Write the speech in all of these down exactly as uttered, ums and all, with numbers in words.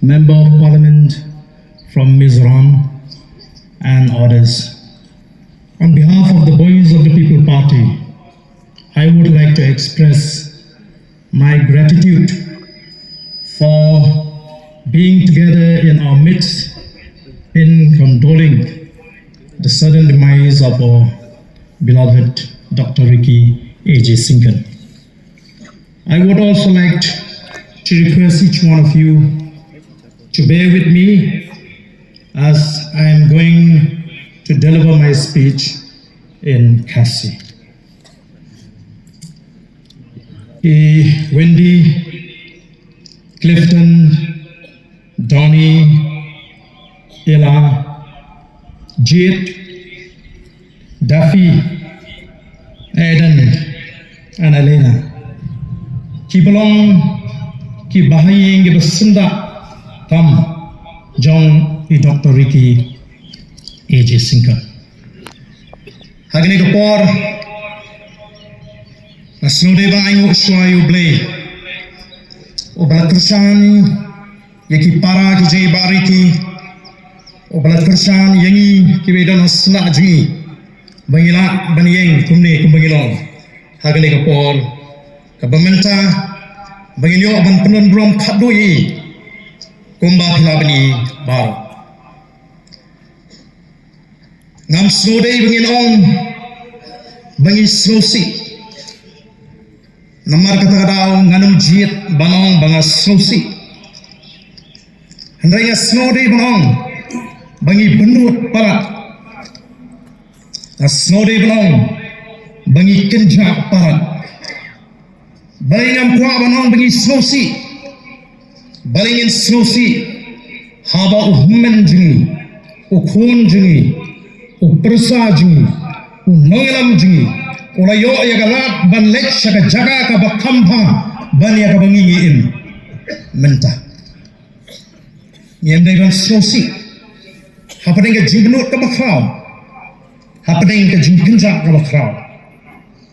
Member of Parliament from Mizoram, and others. On behalf of the Voice of the People Party, I would like to express my gratitude for being together in our midst in condoling the sudden demise of our beloved Doctor Ricky A J Syngkon. I would also like to request each one of you to bear with me as I am going to deliver my speech in Khasi. I Wendy, Clifton, Donny, Ella, Jade, Daffy, Aiden, and Elena. Ki ba long ki bahaïing ki ba syndah tam jong i Doctor Ricky A J Syngkon. Ha kane ka por, nga sngewdei ba nga ainguh shuwa ïa U Blei, uba la kyrshan ïa ki para ki jong i Bah Ricky, uba la kyrshan ïa ngi kiba don ha sla jong ngi, ba ngi lah ban ïeng kumne kumba ngi long ha kane ka por kaba mynta, ba ngin ïoh ban pynlong burom khatduh ïa i kumba phi lah ban i baroh. Ngam sngewdei ba ngin ong ba ngi sngewsih. Namar kata ka daw ngan ym jied ban ong ba nga sngewsih. Hynrei nga sngewdei ban ong ba ngi bynrut palat. Nga sngewdei ban ong ba ngi kynjah palat. Balei ngam kwah ban ong ba ngi sngewsih? Balei ngin sngewsih? Haba u hynmen jong ngi, u khun jong ngi, u pyrsa jong ngi, u nongïalam jong ngi, u la ïoh ïa ka lad ban leit sha ka jaka kaba kham bha ban ïa kaba ngi ngi im mynta. Ngim dei ban sngewsih hapdeng ka jingbynrut kaba khraw, hapdeng ka jingkynjah kaba khraw.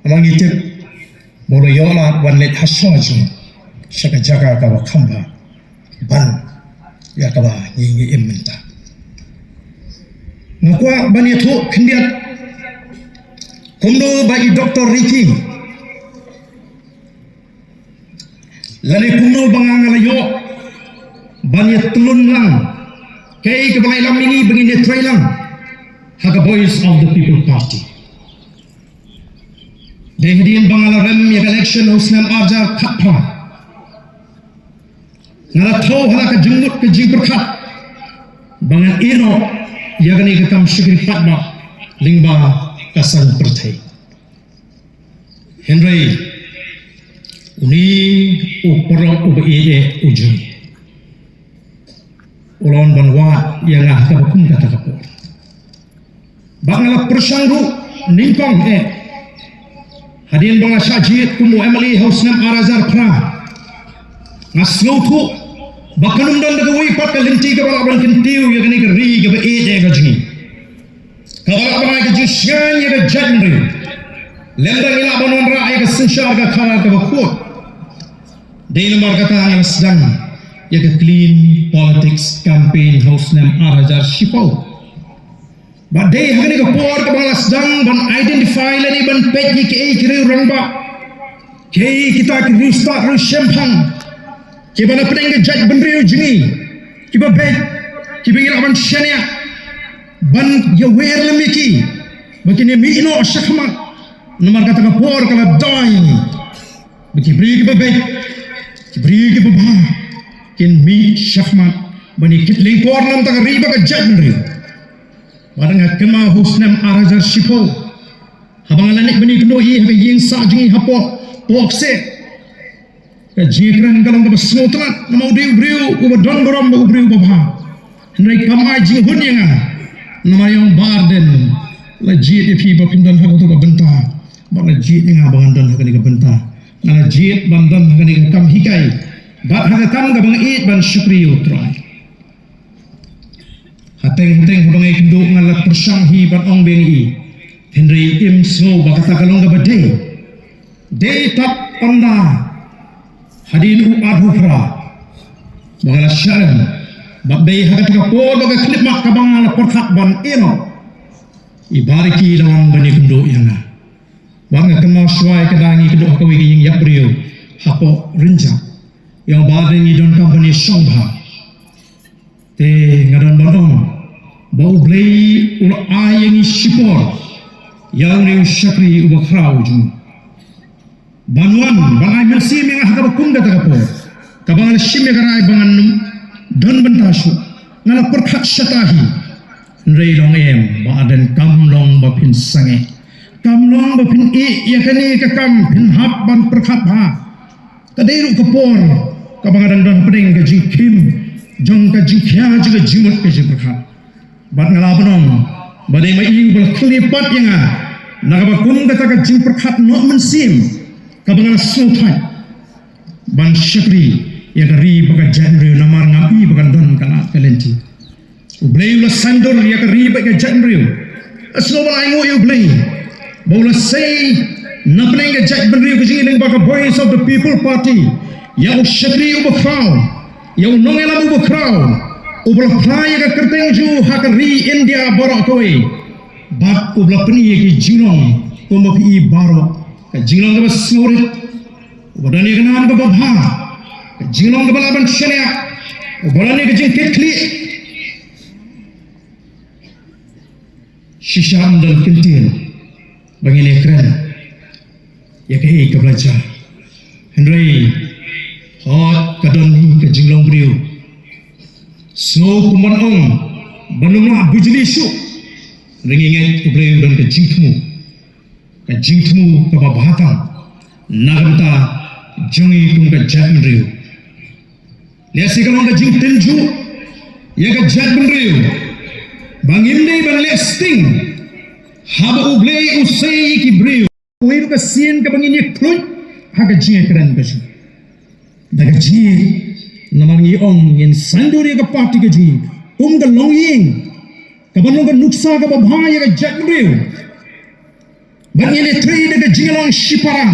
Namar ngi tip ba u la ïoh lad ban leit ha shuwa jong ngi sha ka jaka kaba kham bha ban ïa kaba ngi ngi im mynta. Nga kwah ban ïathuh khyndiat kumno ba i Doctor Ricky lane kumno ba nga nga la ïoh ban ïatyllun lang, kaei kaba ngi lam ïa ngi ba ngin ïatrei lang ha ka Voice of the People Party. Dei hadien ba nga la rem ïa ka election ha u snem arhajar khatphra, nga la thew ha la ka jingmut ka jingpyrkhat ba ngan ïehnoh ïa kane ka kam shakri paidbah lyngba ka seng pyrthei. Hynrei une u paralok uba ïeit eh u jong ngi u la wan ban wad ïa nga ha kaba kum kata ka por. Ba nga la pyrshang ruh nyngkong eh hadien ba nga shah jied kum u M L A ha u snem arhajar phra. Nga sngewthuh ba kan ym don da kawei pat ka lynti kaba lah ban kyntiew ïa kane ka ri kaba ïeit eh ka jong ngi, kaba lah ban ai ka jingsngewsih ïa ka jaitbynriew. Lymda ngi lah ban wanrah ïa ka synshar ka khadar kaba khuid. Dei namar kata nga la sdang ïa ka Clean Politics Campaign ha u snem arhajar shiphew. Ba dei ha kane ka por kaba nga la sdang ban identify lane ban peit ïa kiei ki riew rangbah, kiei kita ki riewstad riewshemphang kiba na pdeng ka jaitbynriew jong ngi, kiba beit, kiba ngi lah ban shaniah ban ïawer lem ïa ki ba kin ïa mih noh shakhmat. Namar kata ka por ka la dei ba ki briew kiba beit, ki briew kiba bha kin mih shakhmat ban ïa kit lyngkor na ka bynta ka ri bad ka jaitbynriew. Bad nga kynmaw ha u snem arhajar shiphew, haba nga la leit ban ïakynduh ïa i ha ka ïing sah jong ngi hapoh Pohkseh, ka jingkren ka long kaba sngewtynnat namar u dei u briew uba don burom bad u briew uba bha. Hynrei kam ai jinghun ïa nga namar ïa u Bah Ardent la jied ïa phi ba phin don ha kato ka bynta, bad la jied ïa nga ba ngan don ha kane ka bynta. Nga la jied ban don ha kane ka kam hikai bad ha ka kam kaba nga ïeit ban shakri ïa U Trai. Hateng hateng haba nga ïakynduh nga la pyrshang hi ban ong biang ïa i, hynrei im sngew ba kata ka long kaba dei. Dei tad ynda hadien u arphew phra Ba nga la shah rem bad dei ha kata ka por ba ka khyllipmat kaba nga la pyrkhat ban ïehnoh, i Bah Ricky i la wan ban ïakynduh ïa nga. Bad nga kynmaw shuwa ïa kata ngi kynduh ha kawei ka ïing ïap briew hapoh Rynjah. Ïa u Bah Ricky i donkam ban ïashong bha. Te nga don ban ong ba U Blei u la ai ïa ngi shipor ïa une u shakri uba khraw jong u ban wan ban ai mynsiem ïa nga ha kaba kum kata ka por. Kaba nga la shim ïa ka rai ba ngan nym don bynta shuh, nga la pyrkhat shata hi. Hynrei long em Bah Ardent, kam long ba phin sangeh, kam long ba phin ïeh ïa kane ka kam, phin hap ban pyrkhat bha. Ka dei ruh ka por kaba nga dang don hapdeng ka jingkhim jong ka jingkhia jong ka jingmut ka jingpyrkhat. Bad nga la ban ong ba dei ma i uba la khyllipmat ïa nga na kaba kum kata ka jingpyrkhat noh mynsiem kaba nga la sngewthait ban shakri ïa ka ri bad ka jaitbynriew, namar ngam i ba kan don ka lad ka lynti. U Blei u la saiñdur ïa ka ri bad ka jaitbynriew. Nga sngew ban ainguh ïa U Blei ba u la sei na pdeng ka jaitbynriew ka jingïalang bad ka Voice of the People Party ïa u shakri uba khraw, ïa u nongïalam uba khraw, uba la phla ïa ka kyrteng jong u ha ka ri India baroh kawei. Bad uba la pyni ïa ki jinglong kumba phi i baroh, ka jinglong kaba sngewrit, uba don ïa ka nam kaba bha, ka jinglong kaba lah ban shaniah, uba don ïa ka jingkitkhlieh. Shisha ym don kyntien ba ngin ïakren ïa kaei kaba la jia. Hynrei hooid, ka don hi ka jinglong briew. Sngew kum ban ong ba ym lah bujli shuh. Hynrei ngi ngeit U Blei u don ka jingthmu, ka jingthmu kaba bha tam na ka bynta jong ngi kum ka jaitbynriew. Lehse ka long ka jingtynjuh ïa ka jaitbynriew ba ngim dei ban leh sting haba U Blei u sei ïa ki briew. Uwei ruh ka sien kaba ngin ïa khluit ha ka jingïakren ka jong ngi da ka jingïeit, namar ngi ong ngin saiñdur ïa ka party ka jong ngi kum ka longïing kaba long ka nuksa kaba bha ïa ka jaitbynriew. Bad ngin ïatrei da ka jingïalang shipara,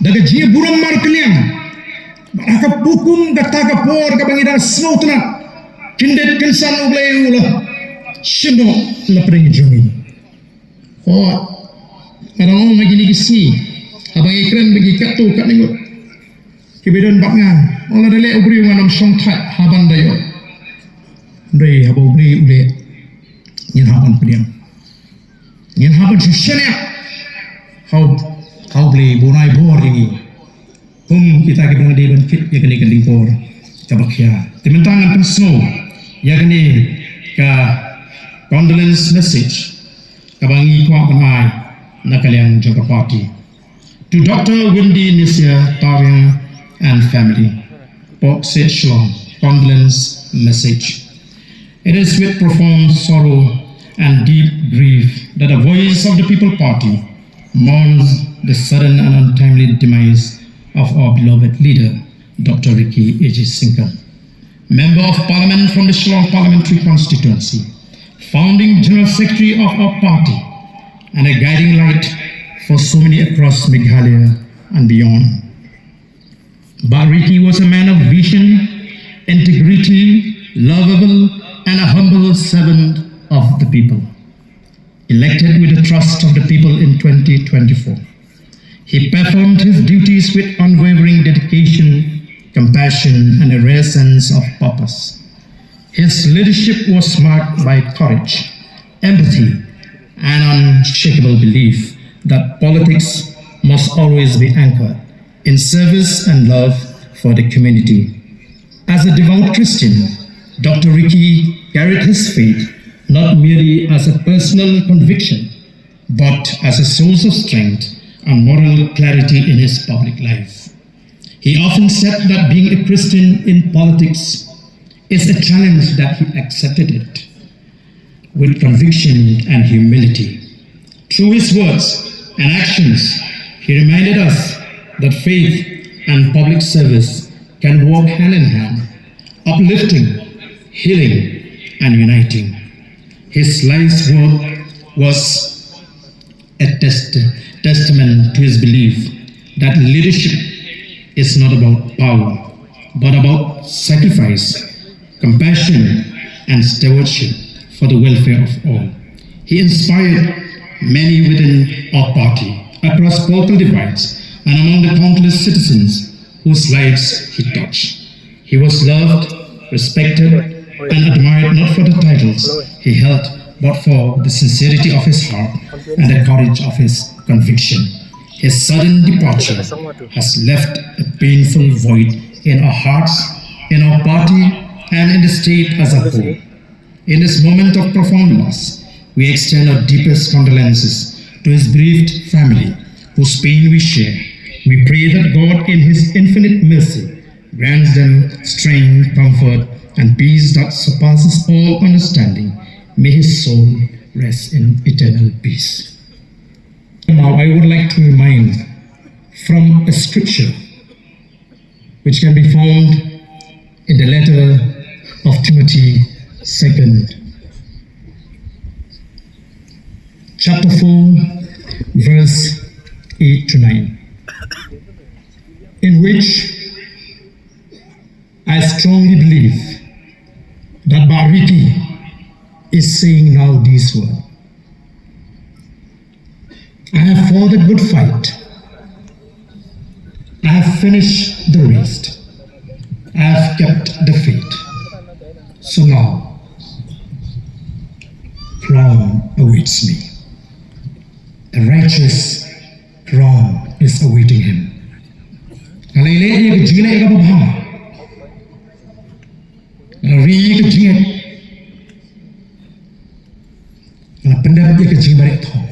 da ka jingïaburom markylliang. Bad ha ka kum kata ka por kaba ngi dang sngewtynnat, kyndit kynsan U Blei u la shim noh na pdeng jong ngi. Hooid, nga dang ong ha kine ki sngi, haba ngi kren bad ki katto katne ngut kiba don bad nga, ong lada leh u briew ngan ym shongthait ha ban da ïoh. Hynrei haba U Blei u leh, ngin hap ban pdiang, ngin hap ban shu shaniah ha U, ha U Blei ba un ai bor ïa ngi kum kita kiba dang dei ban kit ïa kane ka lyngkor kaba khia. Te mynta ngan pynsngew ïa kane ka condolence message kaba ngi kwah ban ai na ka liang jong ka party. To Doctor Windy Nesia Tariang and family, Pok Seh Shillong, condolence message. It is with profound sorrow and deep grief that the Voice of the People Party mourns the sudden and untimely demise of our beloved leader, Doctor Ricky A J Syngkon, Member of Parliament from the Shillong Parliamentary Constituency, founding General Secretary of our party, and a guiding light for so many across Meghalaya and beyond. Bah Ricky was a man of vision, integrity, lovable, and a humble servant of the people. Elected with the trust of the people in twenty twenty-four, he performed his duties with unwavering dedication, compassion, and a rare sense of purpose. His leadership was marked by courage, empathy, and unshakable belief that politics must always be anchored in service and love for the community. As a devout Christian, Doctor Ricky carried his faith not merely as a personal conviction, but as a source of strength and moral clarity in his public life. He often said that being a Christian in politics is a challenge, that he accepted it with conviction and humility. Through his words and actions, he reminded us that faith and public service can walk hand in hand, uplifting, healing, and uniting. His life's work was a test- testament to his belief that leadership is not about power, but about sacrifice, compassion, and stewardship for the welfare of all. He inspired many within our party, across political divides, and among the countless citizens whose lives he touched. He was loved, respected, and admired not for the titles he held, but for the sincerity of his heart and the courage of his conviction. His sudden departure has left a painful void in our hearts, in our party, and in the state as a whole. In this moment of profound loss, we extend our deepest condolences to his bereaved family, whose pain we share. We pray that God, in his infinite mercy, grants them strength, comfort, and peace that surpasses all understanding. May his soul rest in eternal peace. Now, I would like to remind from a scripture which can be found in the letter of Timothy, second, chapter four, verse eight to nine, in which I strongly believe that Bah Ricky is saying now these words. I have fought a good fight. I have finished the race. I have kept the faith. So now, crown awaits me. A righteous crown is awaiting him. Nga la leh ïa ka jingïaleh kaba bha. Nga la ri ïa ka jingngeit. Nga la pyndep ïa ka jingbarit thong.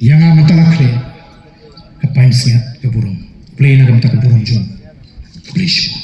Ïa nga mynta la khleh ka pansngiat ka burom. Khublei na ka bynta ka burom jong. Khublei shibun.